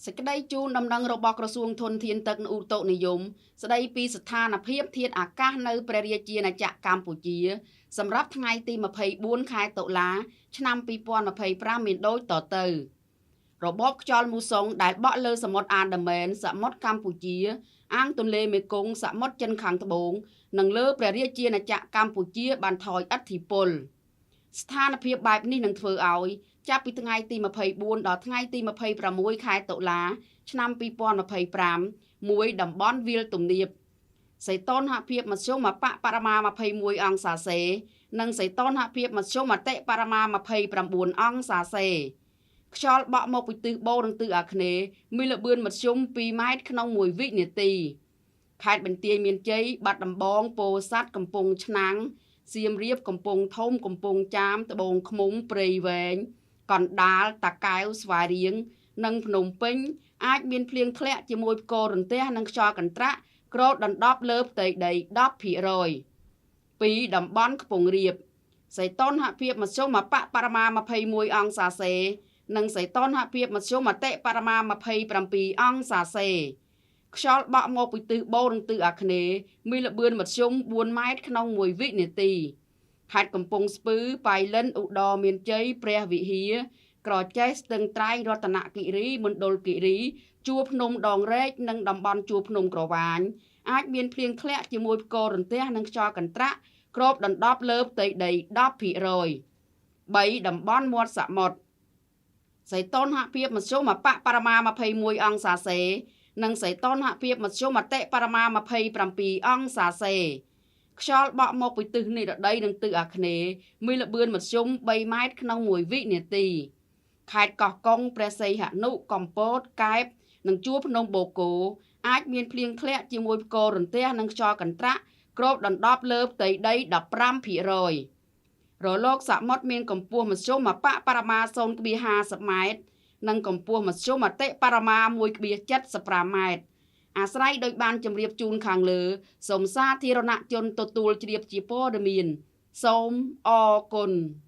សេចក្តីជូនដំណឹងរបស់ក្រសួងធនធានទឹកនិងឧតុនិយមស្តីពីស្ថានភាពធាតុអាកាសនៅព្រះរាជាណាចក្រកម្ពុជា សម្រាប់ថ្ងៃទី24ខែតុលា ឆ្នាំ2025មានដូចតទៅរបបខ្យល់មូសុងដែលបក់លើសមុទ្រអាដាមែនសមុទ្រកម្ពុជា អាងទន្លេមេគង្គសមុទ្រចិនខាងត្បូងនិងលើព្រះរាជាណាចក្រកម្ពុជាបានថយឥទ្ធិពលស្ថានភាពបែបនេះនឹងធ្វើឲ្យចាប់ពីថ្ងៃទី24ដល់ថ្ងៃទី26ខែតុលា ឆ្នាំ2025មួយតំបន់វាលទំនាបសីតុណ្ហភាពមធ្យមបបរមា21អង្សាសេ និងសីតុណ្ហភាពមធ្យមអតិបរមា29អង្សាសេខ្យល់បក់មកពីទិសបូរនិងទិសអាគ្នេយ៍មានល្បឿនមធ្យម2ម៉ែត្រក្នុង1វិនាទីខេត្តបន្ទាយមានជ័យបាត់ដំបងពោធិ៍សាត់កំពង់ឆ្នាំងសៀមរាបកំពង់ធំកំពង់ចាមត្បូងឃ្មុំព្រៃវែងកណ្ដាលតាកែវស្វាយរៀងនិងភ្នំពេញអាចមានភ្លៀងធ្លាក់ជាមួយផ្គររន្ទះនិងខ្យល់កន្ត្រាក់គ្របដណ្ដប់លើផ្ទៃដី10%ពីតំបន់ខ្ពង់រាបសីតុណ្ហភាពមធ្យមបបរមា21អង្សាសេ និងសីតុណ្ហភាពមធ្យមអតិបរមា27អង្សាសេខ្យល់បក់មកពីទិសបូរនិងទិសអាគ្នេយ៍មានល្បឿនមធ្យម4ម៉ែត្រក្នុង1វិនាទីខេត្តកំពង់ស្ពឺប៉ៃលិនឧត្តរមានជ័យព្រះវិហារក្រចេះស្ទឹងត្រែងរតនគិរីមណ្ឌលគិរីជួរភ្នំដងរែកនិងតំបន់ជួរភ្នំក្រវាញអាចមានភ្លៀងធ្លាក់ជាមួយផ្គររន្ទះនិងខ្យល់កន្ត្រាក់គ្របដណ្ដប់លើផ្ទៃដី10% 3តំបន់មាត់សមុទ្រសីតុណ្ហភាពមធ្យមបបរមា21អង្សាសេ និងសីតុណ្ហភាពមធ្យមអតិបរមា27អង្សាសេខ្យល់បក់មកពីទិសនិរតីនិងទិសអាគ្នេយ៍មានល្បឿនមធ្យម3ម៉ែត្រក្នុង1វិនាទីខេត្តកោះកុងព្រះសីហនុកំពតកែបនិងជួរភ្នំបូកគោអាចមានភ្លៀងធ្លាក់ជាមួយផ្គររន្ទះនិងខ្យល់កន្ត្រាក់គ្របដណ្ដប់លើផ្ទៃដី15%រលកសមុទ្រមានកម្ពស់មធ្យមបបរមា0.50ម៉ែត្រនិងកម្ពស់មធ្យមអតិបរមា1.75ម៉ែត្រអាស្រ័យដោយបានជម្រាបជូនខាងលើសូមសាធារណជនទទួលជ្រាបជាព័ត៌មានសូមអរគុណ។